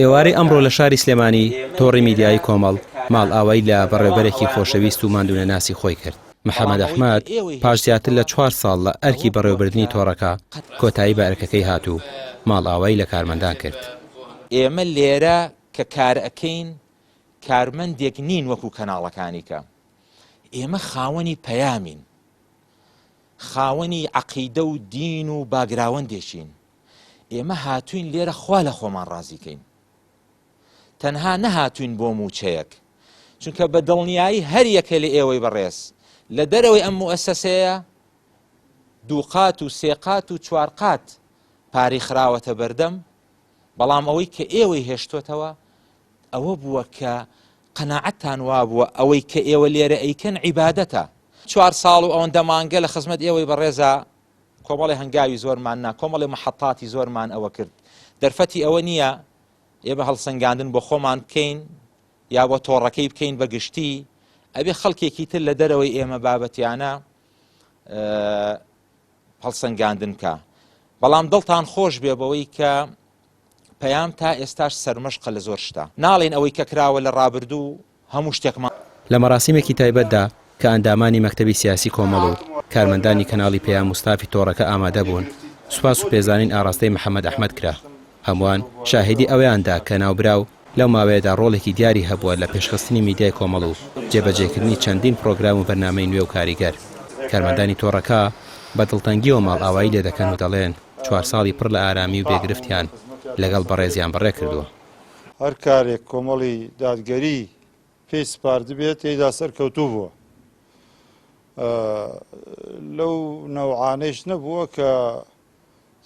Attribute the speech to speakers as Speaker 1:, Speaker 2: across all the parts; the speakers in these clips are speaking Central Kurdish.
Speaker 1: ئێوارەی ئەمڕۆ لە شاری سلێمانی تۆڕی میدیایی کۆمەڵ ماڵئاوایی لە بەڕێوبەرێکی خۆشەویست و ماندوونەناسی خۆی کرد. محەمەد ئەحمەد پاش زیاتر لە چوار ساڵ لە ئەرکی بەڕێوەبردنی تۆڕەکە کۆتایی بە ئەرکەکەی هات و ماڵئاوایی لە کارمەندان کرد.
Speaker 2: ئێمە لێرە کە کارئەکەین کارمەندێک نین وەکو کەناڵەکانی کە، ئێمە خاوەنی پەیامین، خاوەنی عەقیدە و دین و باگراوەندێکین، ئێمە هاتوین لێرە خوا لە خۆمان ڕازی کەین تەنها نەهاتوین بۆ موچەیەک چونکە بە دڵنیایی هەر یەکە لە ئێوەی بەڕێز لە دەرەوەی ئەم موئەسەسەیە دووقات و سێقات و چوارقات پارەی خراوەتە بەردەم بەڵام ئەوەی کە ئێوەی هێشتۆتەوە ئەوە بووە کە قەناعەتتان وابووە ئەوەی کە ئێوە لێرە ئەیکەن عیبادەتە چوار ساڵ و ئەوەندە مانگە لە خزمەت ئێوەی بەڕێزا کۆمەڵێ هەنگاوی زۆرمان نا، کۆمەڵێ مەحەتاتی زۆرمان ئەوە کرد. دەرفەتی ئەوە نییە ئێمە هەڵسەنگاندن بۆ خۆمان بکەین یا بۆ تۆڕەکەی بکەین بە گشتی، ئەبێ خەڵکێکی تر لە دەرەوەی ئێمە بابەتیانە هەڵسەنگاندن بکا. بەڵام دڵتان خۆش بێ بەوەی کە پەیام تا ئێستاش سەرمەشقە لە زۆر شتا. ناڵێین ئەوەی کە کراوە لە ڕابردوو هەموو شتێکمان.
Speaker 1: لە مەراسیمێکی تایبەتدا کە ئەندامانی مەکتەبی سیاسی کۆمەڵ و کارمەندانی کەناڵی پەیام و ستافی تۆڕەکە ئامادەبوون، سوپاس و پێزانین ئاڕاستەی محەمەد ئەحمەد کرا. هەمووان شاهیدی ئەوەیان دا کە ناوبراو لەو ماوەیەدا ڕۆڵێکی دیاری هەبووە لە پێشخستنی میدیای کۆمەڵ و جێبەجێکردنی چەندین پڕۆگرام و بەرنامەی نوێ و کاریگەر. کارمەندانی تۆڕەکە بە دڵتەنگییەوە ماڵئاوایی لێدەکەن و دەڵێن چوار ساڵی پڕ لە ئارامی و بێ گرفتیان لەگەڵ بەڕێزیان بەڕێکردووە.
Speaker 3: هەر کارێک کۆمەڵی دادگەری پێی سپاردبێت تێیدا سەرکەوتوو بووە. لەو نەوعانەیش نەبووە کە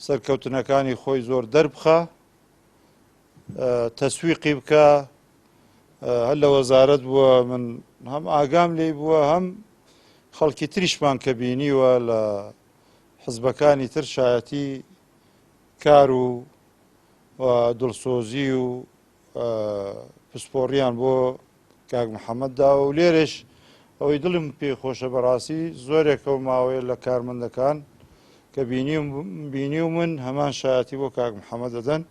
Speaker 3: سەرکەوتنەکانی خۆی زۆر دەربخا، تەسویقی بکا. هەر لە وەزارەت بووە من هەم ئاگام لێی بووە هەم خەڵکی تریشمان کە بینیوە لە حزبەکانی تر شایەتی کار و دڵسۆزی و پسپۆڕیان بۆ کاک محەممەد داوە و لێرەش ئەوەی دڵم پێی خۆشە بەڕاستی زۆرێک ئەو ماوەیە لە کارمەندەکان کە بینیومن هەمان شایەتی بۆ کاک محەممەد دەدەن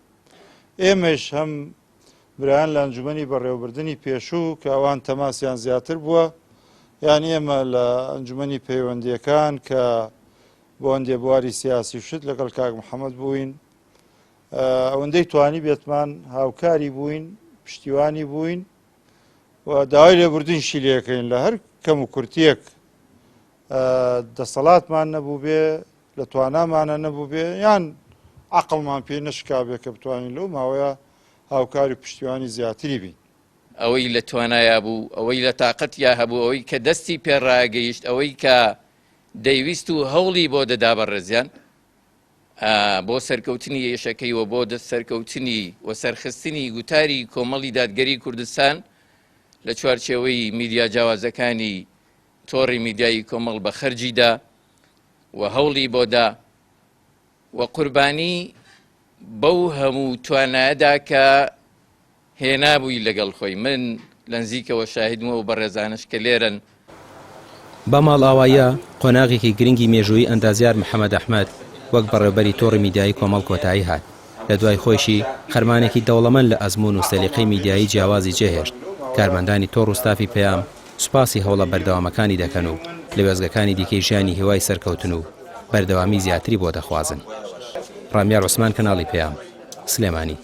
Speaker 3: ئێمەش هەم برایان لە ئەنجومەنی بەڕێوەبردنی پێشوو کە ئەوان تەماسیان زیاتر بووە یان ئێمە لە ئەنجومەنی پەیوەندیەکان کە بۆ هەندێ بواری سیاسی شت لەگەڵ کاک محەممەد بووین ئەوەندەی توانی بێتمان هاوکاری بووین پشتیوانی بووین و داوای لێبوردنشی لێکەین لە هەر کەم و کورتیەک دەسەڵاتمان نەبوو بێ لە توانامانە نەبوو بێ یان عقلمان پێ نشکابێ کە بتوانین لەو ماوەیە هاوکاری پشتیوانی زیاتری بین.
Speaker 4: ئەوەی لە توانایا بوو، ئەوەی لە تاقەتیا هەبوو، ئەوەی کە دەستی پێ ڕاگەیشت، ئەوەی کە دەیویست و هەوڵی بۆ دەدا بەڕێزیان، بۆ سەرکەوتنی ئێشەکەی و بۆ سەرکەوتنی و سەرخستنی گوتاری کۆمەڵی دادگەری کوردستان لە چوارچێوەی میدیا جیاوازەکانی تۆڕی میدیایی کۆمەڵ بە خەرجی دا و هەوڵی بۆ دا و قوربانی بەو هەموو توانایەدا کە هێنابووی لەگەڵ خۆی من لەنزیکەوە شاهیدم و ئەو بەڕێزانەش کە لێرەن.
Speaker 1: بەم ماڵئاواییە قۆناغێکی گرنگی مێژوویی ئەندازیار محەمەد ئەحمەد وەک بەڕێوبەری تۆڕی میدیایی کۆمەڵ کۆتایی هات، لە دوای خۆیشی خەرمانێکی دەوڵەمەند لە ئەزموون و سەلیقەی میدیایی جیاوازی جێهێشت، کارمەندانی تۆڕ و ستافی پەیام سوپاسی هەوڵە بەردەوامەکانی دەکەن و لە وێستگەکانی دیکەی ژیانی هیوای سەرکەوتن و بەردەوامی زیاتری بۆ دەخوازن. ڕامیار عوسمان کەناڵی پەیام، سلێمانی.